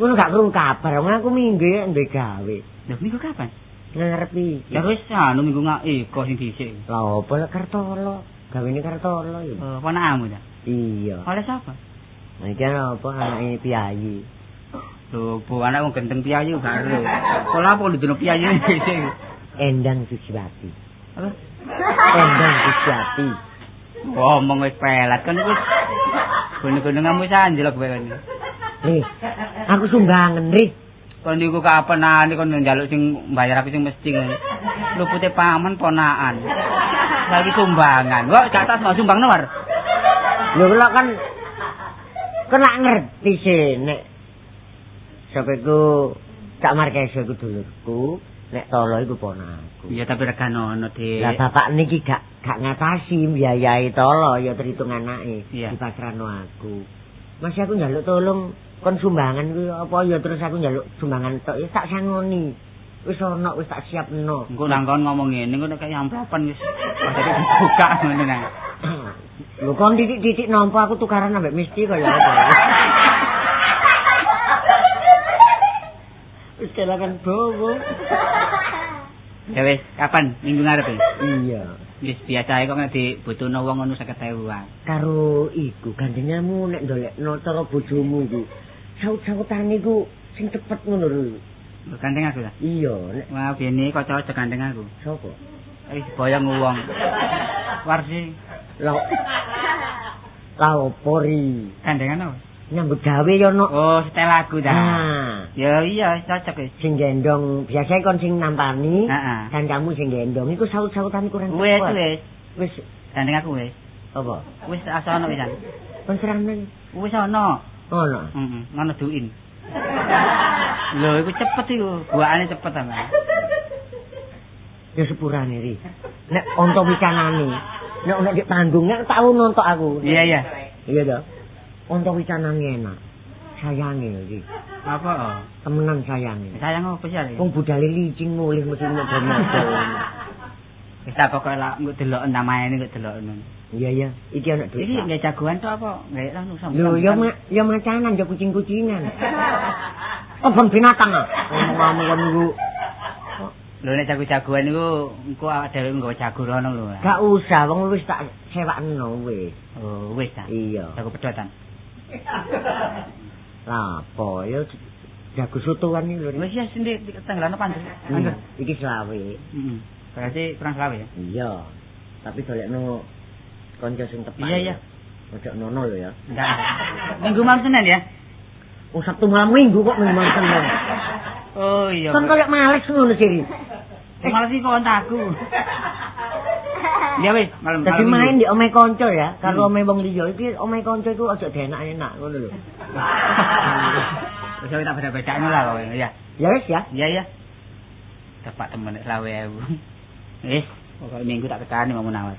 Ngono gak krungu kabar, wong aku minggu ya duwe gawe. Lho, minggu kapan? Ngarep iki. Ya wis anu minggu ngak iko sing dhisik. Lah apa lek Kartolo? Gawene Kartolo ya. Oh, ponakmu ta? Iya. Oleh sapa? Nah iki ana apa anake piyayi. Lho, bu anak wong genteng piyayi gak ero. Kok lha apa ndudono piyayi dhisik? Endang Sujiwati. Apa? Endang Sujiwati. Ngomong wis pelat kan iku. Gunung-gununganmu wis anjlok kowe kan. Ri, aku sumbangan, Ri. Kon niku kapenane kon njaluk sing mbayar aku sing mesti ngono. Lupute paman ponakan. Saiki sumbangan. Wah, gak tas mau sumbangno, War. Lho kula kan lak ngerti sih nek sapa iku Cak Markeso iku dulurku, nek Tolo iku ponakanku. Iya, tapi regane ono, Dik. Lah bapak niki gak ngatasi mbiayai Tolo ya terhitung anake Iya. dipasrahno aku. Masih aku njaluk tolong kon sumbangan kuwi apa ya terus aku njaluk sumbangan tok ya tak sangoni. Wis ono wis tak siapno. Engko nang kon ngomong ngene engko nek kaya amplopan wis padake dibuka ngono nang. Lho kon titik-titik nampa aku tukaran ambek Misti kaya apa. Wis kelangan bowo. Ya wis, kapan? Minggu ngarep ya? Iya. Wis biasa ae kok nek dibutuhno wong ngono 50.000 wae. Karo iku gandenyamu nek ndolekno cara bojomu iku. Saut-sautane iku sing cepet ngono lho. Lho gandeng aku ta? Iya, nek Wah, biyen iki kanca aja gandeng aku. sapa? Wis boyong wong. Warsi. Lah. Lah opo ri? Gandengan apa? Nyambut gawe yo no. Oh, setel lagu ta. Nah. Ya iya, cocok wis. Sing gendong biasanya kon sing nampani, Heeh. kancamu sing gendong iku saut-sautan kurang Wis tepat. wis. Wis Gandeng aku wis. apa? Wis asa ono wisan. Kon serane. Wis ono. Ono. Heeh, ngono duin. Lho, iku cepet iku. Buakane cepet ta, Mas. Ya sepurane ri. Nek onto wicanane, nek ono di panggung nek tau nonton aku. Iya, iya. Iya toh. Onto wicanane enak. Sayange lho iki. Apa? Oh? Temenan sayange. Sayang opo sih arek? Wong budale licin mulih mesti model-model. Wis ta pokoke lak engko deloken namaene engko deloken. Iya iya, iki ana duit. Iki nggih jagoan tok apa? Nggih anu sampeyan. Lho ya ya macanan ya kucing-kucingan. Kebon binatang ah. Ngomong-ngomong kon niku. Lho nek jago-jagoan niku engko awak dhewe nggawa jago rono lho. Gak usah wong wis tak sewakno wis. Oh, wis ta. Iya. Jago pedotan. Lah apa ya jago sotoan iki lho. Wis ya sing tanggalane panjer. Panjer. Iki selawe. Heeh. Berarti kurang selawe ya? Iya. Tapi golekno kanca sing tepat. Iya, iya. Ojo nono lho ya. Enggak. Minggu malam Senin ya? Oh, Sabtu malam Minggu kok minggu malam Senin. Oh iya. Kon koyo males ngono sih. Males iki kok aku. Ya wis, malam. Dadi main di omahe kanca ya, karo omahe wong liya iki omahe kanca iku aja dienak-enak ngono lho. Wis tak beda-bedakno lah pokoke ya. Ya wis ya. Iya ya. Tepak temen nek 20.000. Wis, pokoke minggu tak tekani mau nawar.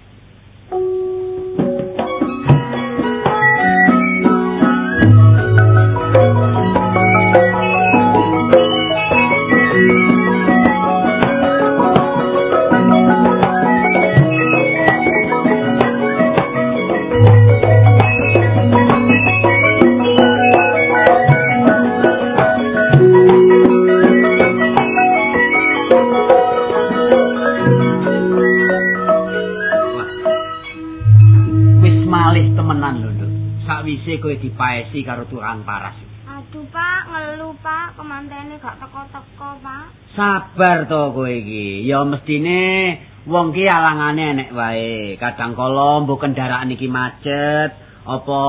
Sawise kowe dipaesi karo tukang paras. Aduh, Pak, ngelu, Pak, kemantene gak teko-teko, Pak. Sabar to kowe iki. Ya mestine wong ki alangane enek wae. Kadang kala mbok kendaraan iki macet, apa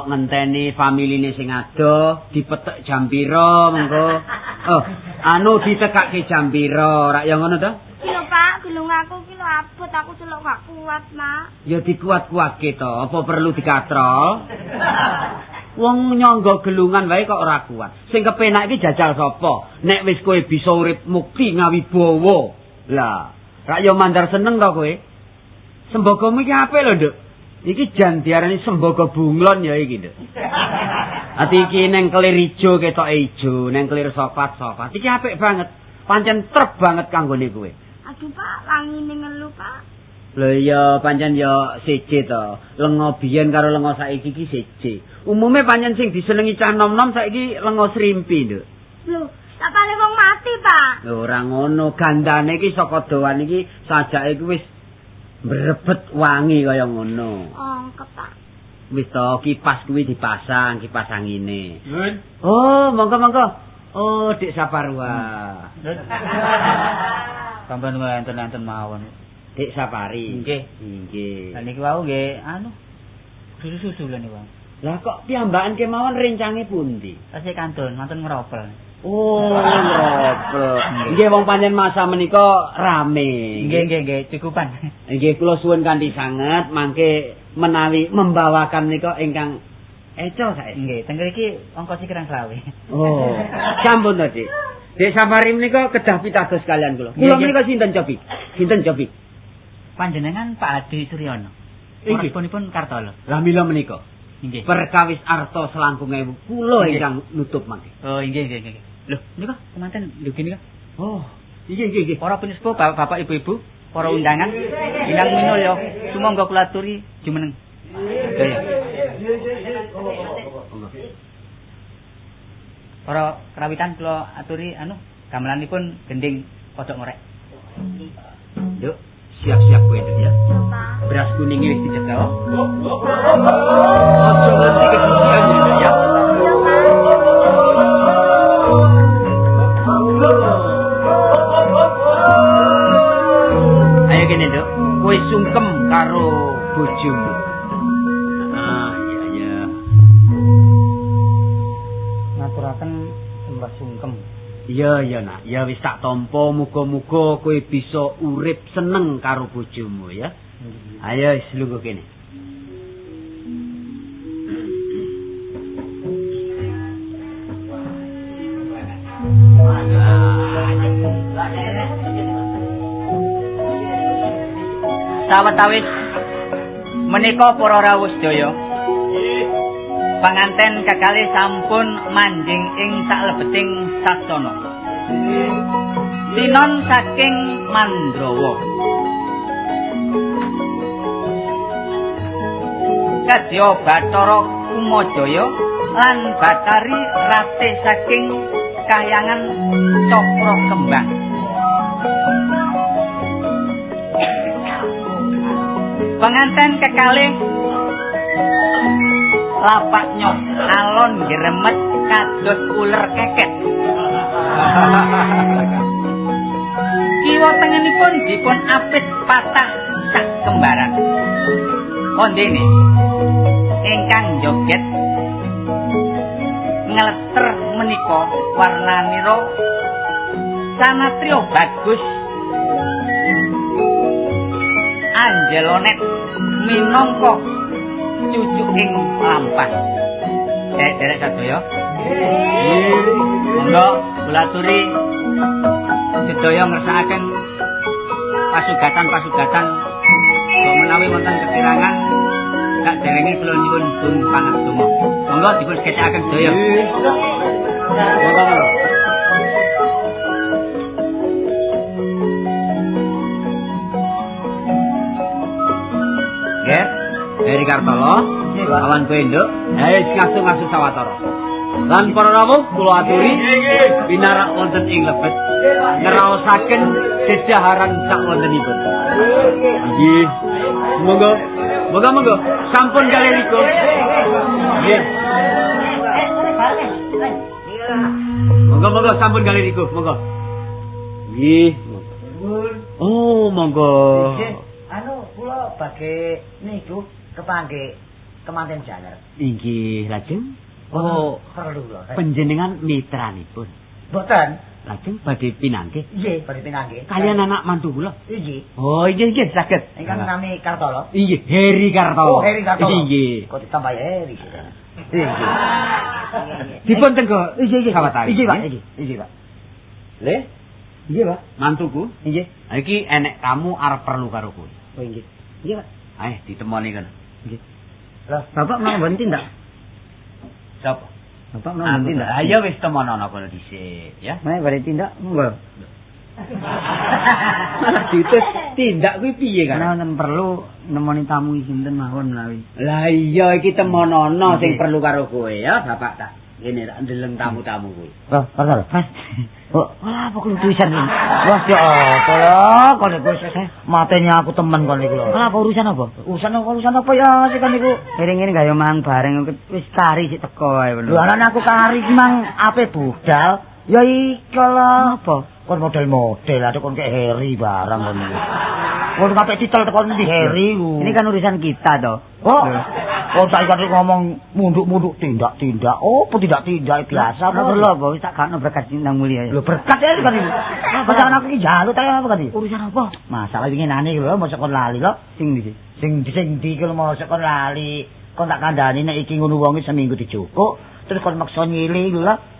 ngenteni familine sing adoh, dipetek jam pira mengko. Oh, anu ditekake jam pira, rak ya ngono to? Lho, Pak, gelung aku ki lho abot, aku celuk gak kuat, Mak. Ya dikuat-kuatke to, apa perlu dikatrol? Wong nyangga gelungan wae kok ora kuat. Sing kepenak iki jajal sapa? Nek wis kowe bisa urip mukti ngawibawa. Lah, rak ya mandar seneng to kowe? Sembagamu iki apik lho, Nduk. Iki jan diarani sembaga bunglon ya iki, Nduk. Ati iki neng kelir ijo ketoke ijo, neng kelir soklat soklat. Iki apik banget. Pancen trep banget kanggone kowe. Aduh, Pak, wangine ngelu, Pak. Lho iya, pancen ya siji to. Lenga biyen karo lenga saiki iki siji. Umume pancen sing disenengi cah nom-nom saiki lenga srimpi, Nduk. Lho, sapane wong mati, Pak. Lho ora ngono, gandane iki saka dowan iki sajake iki wis mbrebet wangi kaya ngono. Ongkep, Pak. Wis to, kipas kuwi dipasang, kipas angine. Oh, monggo-monggo. Oh, Dik Saparwa. Sampeyan enten-enten mawon. Dik Sapari. Nggih. Nggih. Lah niki wau nggih anu susu-susu lho niku. Lah kok piyambakan kemawon rencange pundi? Tasih kantun, mantun ngeropel. Oh, ngeropel. Nggih wong pancen masa menika rame. Nggih, nggih, nggih, cukupan. Nggih kula suwun kanthi sanget mangke menawi membawakan menika ingkang eco sae. Nggih, teng mriki ongkos kirang selawe. Oh, sampun to, Dik. Dik Sapari menika kedah pitados kalian kula. Kula menika sinten cobi? Sinten cobi? Panjenengan Pak Adi Suryono. Inggih. Pun Kartolo. Lah mila menika. Nggih. Perkawis arta selangkung ewu kula ingkang nutup mangke. Oh, inggih nggih nggih. Lho, nika kemanten ndugi nika. Oh, inggih nggih nggih. Para pinusepuh, bapak-bapak, ibu-ibu, para undangan ingkang minulya, sumangga kula aturi jumeneng. Sedaya. Para krawitan kula aturi anu gamelanipun gending kodhok ngorek. Nduk, siap-siap kowe Nduk ya. Pak. Beras kuninge wis dicekel. Aja nganti kedisian Nduk ya. Ayo kene Nduk. bojomu. Ah, iya iya. Ngaturaken sembah sungkem. Iya iya nak, ya wis tak tampa, muga-muga kowe bisa urip seneng karo bojomu ya. Ayo wis lungguh kene. Sawetawis menika para rawuh sedaya. Panganten kekalih sampun manjing ing saklebeting sasana. Tinon saking Mandrawa. Kadya Bathara Kumajaya lan Bathari Ratih saking Kahyangan Cakra Kembang. Penganten kekalih lapak nyok alon gremet kados uler keket. Kiwa tengenipun dipun apit patah sak kembaran. Kondene ingkang joget ngleter menika warnanira sanatriya bagus Anjelonet minangka cucuking lampah. Derek sadaya. Monggo kula aturi sedaya ngersakaken pasugatan-pasugatan kok menawi wonten kekirangan sakderenge kula nyuwun pun pangaksama. Monggo dipun sekecakaken sedaya. Monggo monggo. Nggih, Heri Kartolo, awan kowe nduk. Ayo ngastu-ngastu sawetara. Lan para rawuh kula aturi pinarak wonten ing lebet ngraosaken dedaharan sakwontenipun. Nggih. Monggo. Monggo monggo. Sampun kalih likur. Nggih. Monggo monggo sampun kalih likur, monggo. Nggih. Oh, monggo. Anu kula badhe niku kepanggih kemanten jaler. Inggih, lajeng. Oh, perlu lho. Panjenengan mitranipun. Mboten. Lajeng badhe pinanggih. Nggih, badhe pinanggih. Kalian anak mantu kula. Inggih. Oh, inggih inggih saged. Ingkang nami Kartolo. Inggih, Heri Kartolo. Oh, Heri Kartolo. Inggih. Kok ditambah Heri. Inggih. Dipun tenggo. Inggih, inggih. Sawetawis. Inggih, Pak. Inggih, inggih, Pak. Le? Nggih, Pak. Mantuku. Nggih. Iki enek tamu arep perlu karo kowe. Oh, nggih. Nggih, Pak. Ayo ditemoni kono. Nggih. Lah, Bapak menawa mboten tindak? Sapa? Bapak menawa mboten tindak? Ayo wis temonono kono dhisik, ya. Menawi badhe tindak, monggo. Malah diutus tindak kuwi piye kan? Menawi wonten perlu nemoni tamu sinten mawon menawi. Lah iya iki temonono sing perlu karo kowe ya, Bapak tak. Ngene tak ndeleng tamu-tamu kuwi. Loh, Kartolo. Mas. Oh, wah, apa kelutusan ini? Wah, ya apa lho, kon iku mateni aku temen kon iku lho. Lah apa urusan apa? Urusan apa ya sih kon iku? Ngene gawe mangan bareng wis kari sik teko wae. Lho, anane aku kari iki mang ape budal? Ya iki lho. Apa? Kon model-model aduh kon kek Heri barang kon iku. Kon sampe titel tekon ndi Heri ku. Ini kan urusan kita toh. Oh. Oh, saiki kan ngomong munduk-munduk tindak-tindak. Oh, apa tindak-tindak biasa apa perlu apa wis tak gakno berkat nang mulia. Lho berkat ya kan iki. Apa aku iki njaluk ta apa kan iki? Urusan apa? Masalah winginane iki lho mosok kon lali lho. Sing ndi? Sing ndi iki lho mosok kon lali. Kon tak kandhani nek iki ngono wonge seminggu dijukuk, terus kon maksa nyilih lho.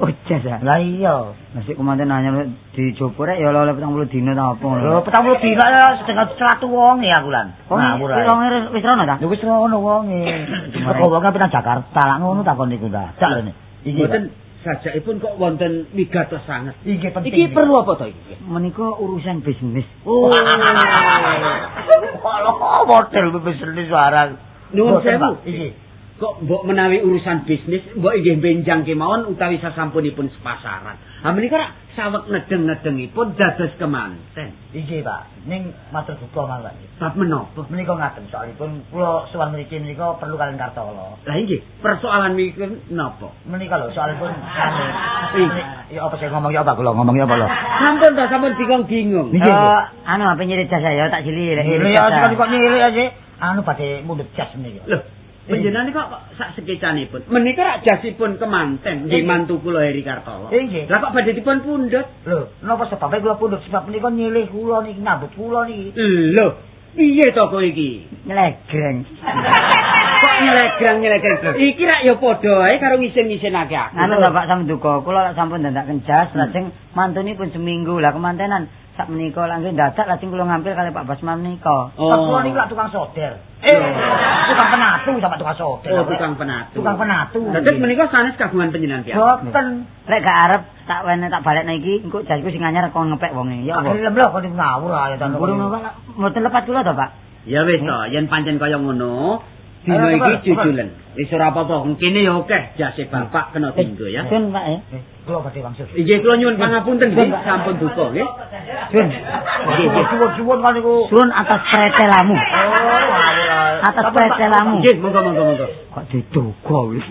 Oh, jasa. Lah iya. Masih kemanten hanya dijopo rek ya oleh 40 dina ta apa. Lho 40 dina ya setengah 100 wonge aku lan. Ngawur ae. Wis rono ta? Lho wis rono wonge. Teko wonge nang Jakarta lak ngono takon niku ta. Cak rene. Iki mboten sajakipun kok wonten migatos sanget. Iki penting. Iki perlu apa to iki? Menika urusan bisnis. Oh. Lho model bisnis warang. Nuwun sewu. Iki. Kok mbok menawi urusan bisnis mbok inggih benjang kemawon utawi sasampunipun sepasaran. Ha menika rak saweg nedeng-nedengipun dados kemanten. Inggih, Pak. Ning matur duka mawon. Bab menapa? Menika ngaten soalipun kula sowan mriki menika perlu kalian Kartolo. Lah inggih, persoalan mriki napa? Menika lho soalipun anu. Ya apa sing ngomong ya apa kula ngomong ya apa lho. Sampun ta sampun bingung-bingung. Anu apa nyirit jasa ya tak silih. Iya, kok nyirit aja. Anu badhe mundhut jas menika. Lho, panjenengan kok sak sekecanipun. Menika rak jasipun kemanten nggih mantu kula Heri Kartolo. Nggih. Lah kok badhe dipun pundhut? Lho, napa sebabe kula pundhut sebab menika nyilih kula niki nyambut kula niki. Lho, piye to kowe iki? Nyelegreng. Kok nyelegreng-nyelegreng? Iki rak ya padha ae karo ngisin-ngisinake aku. Ngoten lho Pak Samduka, kula lak sampun dandakaken jas, lajeng mantunipun seminggu. Lah kemantenan sak menika lak nggih dadak lajeng kula ngampil kali Pak Basman menika. Oh. Kula niki lak tukang solder. Tukang penatu sama tukang solder. Oh, tukang penatu. Tukang penatu. Dados menika sanes kagungan panjenengan piyambak. Boten. Lek gak arep tak wene tak balekno iki, engko jasku sing anyar kon ngepek wonge. Ya apa? Gelem lho kok ngawur ae to. Burung napa mboten lepat kula to, Pak? Ya wis to, yen pancen kaya ngono, dina iki jujulen. Wis ora apa-apa, kene ya akeh jase bapak kena dinggo ya. Sun, Pak ya. Kula badhe wangsul. Inggih kula nyuwun pangapunten nggih, sampun duka nggih. Sun. Nggih, nggih. Suwun-suwun kan niku. Sun atas pretelamu. Oh, ngawur ae. Atas pretelamu. Nggih, monggo monggo monggo. Kok diduga wis.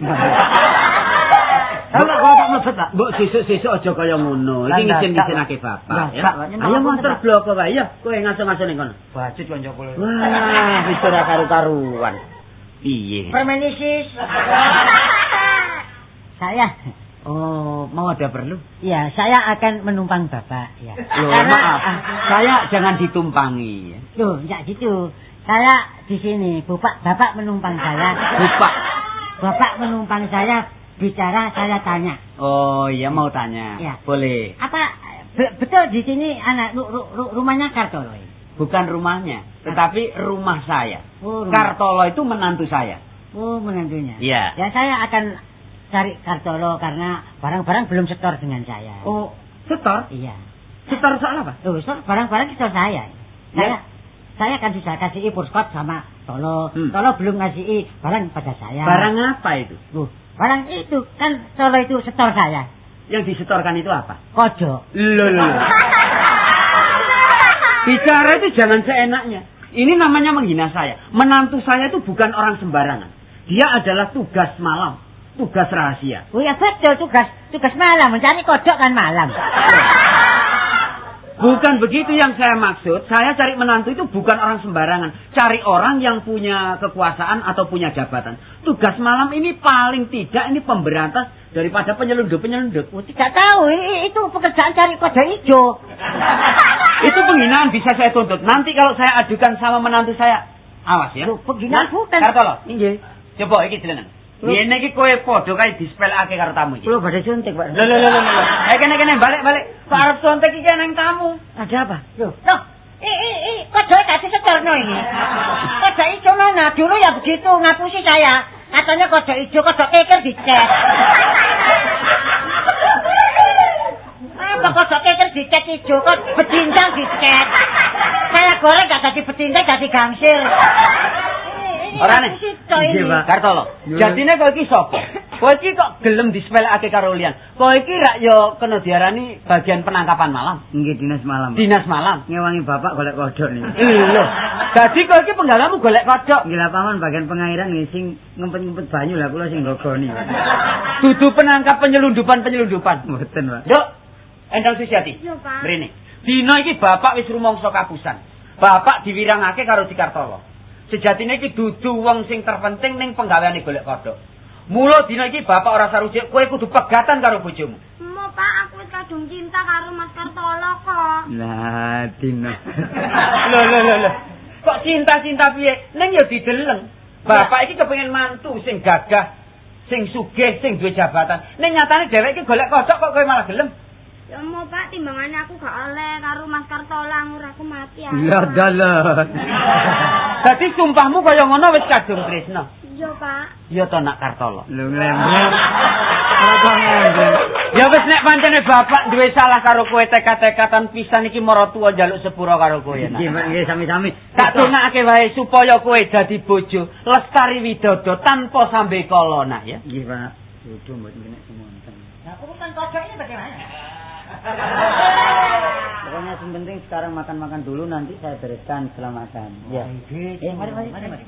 Lah kok tak mlebet, Pak. Mbok sesuk-sesuk aja kaya ngono. Iki ngisin-ngisinake bapak ya. Ayo montor bloko wae ya, kowe ngaso-ngaso ning kono. Bajut kanca kula. Wah, wis ora karu-karuan. Piye? Permenisis. Saya. Oh, mau ada perlu? Ya, saya akan menumpang bapak ya. Loh, karena, maaf. Saya jangan ditumpangi. Loh, enggak gitu. Saya di sini, bapak menumpang saya. Bapak. Bapak menumpang saya bicara, saya tanya. Oh, iya mau tanya. Ya. Boleh. Apa betul di sini anak rumahnya Kartolo ini? Bukan rumahnya, tetapi rumah saya. Oh, rumah. Kartolo itu menantu saya. Oh, menantunya. Iya. Ya, saya akan cari Kartolo karena barang-barang belum setor dengan saya. Oh, setor? Iya. Setor soal apa? Loh, setor barang-barang setor saya. Ya. Saya kan sudah kasih purskot sama Tolo. Tolo belum ngasih barang pada saya. Barang apa itu? Loh, barang itu kan Tolo itu setor saya. Yang disetorkan itu apa? Kodok. Loh, loh. Bicara itu jangan seenaknya. Ini namanya menghina saya. Menantu saya itu bukan orang sembarangan. Dia adalah tugas malam, tugas rahasia. Oh ya betul, tugas malam, mencari kodok kan malam. Bukan begitu yang saya maksud. Saya cari menantu itu bukan orang sembarangan. Cari orang yang punya kekuasaan atau punya jabatan. Tugas malam ini paling tidak ini pemberantas daripada penyelundup-penyelundup. Oh, tidak tahu, itu pekerjaan cari kodok hijau. Itu penghinaan bisa saya tuntut. Nanti kalau saya adukan sama menantu saya, awas ya. Loh, penghinaan bukan. Kartolo, nggih. Coba iki delengen. Ngene iki kowe padha kae dispelake karo tamu iki. Kula badhe suntik, Pak. Lho lho lho lho. Kene balik-balik. Kok arep suntik iki nang tamu. Ada apa? Loh, loh. Kodok kasih setorno ini. Kodok hijau mana? Dulu ya begitu ngapusi saya. Katanya kodok hijau, kodok keker dicet. Apa kodok keker dicet hijau, kok bedincang dicet. Saya goreng gak jadi bedincang, jadi gangsir. Ora nih. Nggih, Pak. Kartolo. Jatine kowe iki sapa? Kowe iki kok gelem dispelekake karo liyan. Kowe iki rak ya kena diarani bagian penangkapan malam. Nggih, dinas malam. Dinas malam. Ngewangi bapak golek kodhok niku. Lho. Dadi kowe iki penggaweanmu golek kodhok. Nggih, lah paman bagian pengairan nggih sing ngempet-ngempet banyu lah kula sing nggogoni. Dudu penangkap penyelundupan-penyelundupan. Mboten, Pak. Nduk, Endang Susiati. Iya, Pak. Mrene. Dina iki bapak wis rumangsa kapusan. Bapak diwirangake karo Dikartolo. Sejatine iki dudu wong sing terpenting ning penggaweane golek kodhok. Mula dina iki bapak ora sarujuk, kowe kudu pegatan karo bojomu. Mo, Pak, aku wis kadung cinta karo Mas Kartolo kok. Lah, dina. Lho lho lho lho. Kok cinta-cinta piye? Ning ya dideleng. Bapak iki kepengin mantu sing gagah, sing sugih, sing duwe jabatan. Ning nyatane dheweke iki golek kodhok kok kowe malah gelem. Ya mo, Pak, timbangane aku gak oleh karo Mas Kartolo ngur aku mati ae. Lah dalan. Dadi sumpahmu kaya ngono wis kadung tresna. Iya, Pak. Iya to nak Kartolo. Lho nglembreng. Ora nglembreng. Ya wis nek pancene bapak duwe salah karo kowe tekad-tekatan pisan iki maratuwa njaluk sepura karo kowe ya. Nggih, Pak, nggih sami-sami. Tak dongakake wae supaya kowe dadi bojo lestari widodo tanpa sambekala nak ya. Nggih, Pak. Bojo mboten kena semonten. Nah, urusan kodok ini bagaimana? Pokoknya yang penting sekarang makan-makan dulu, nanti saya bereskan setelah makan. Ya. Mari, mari. Mari.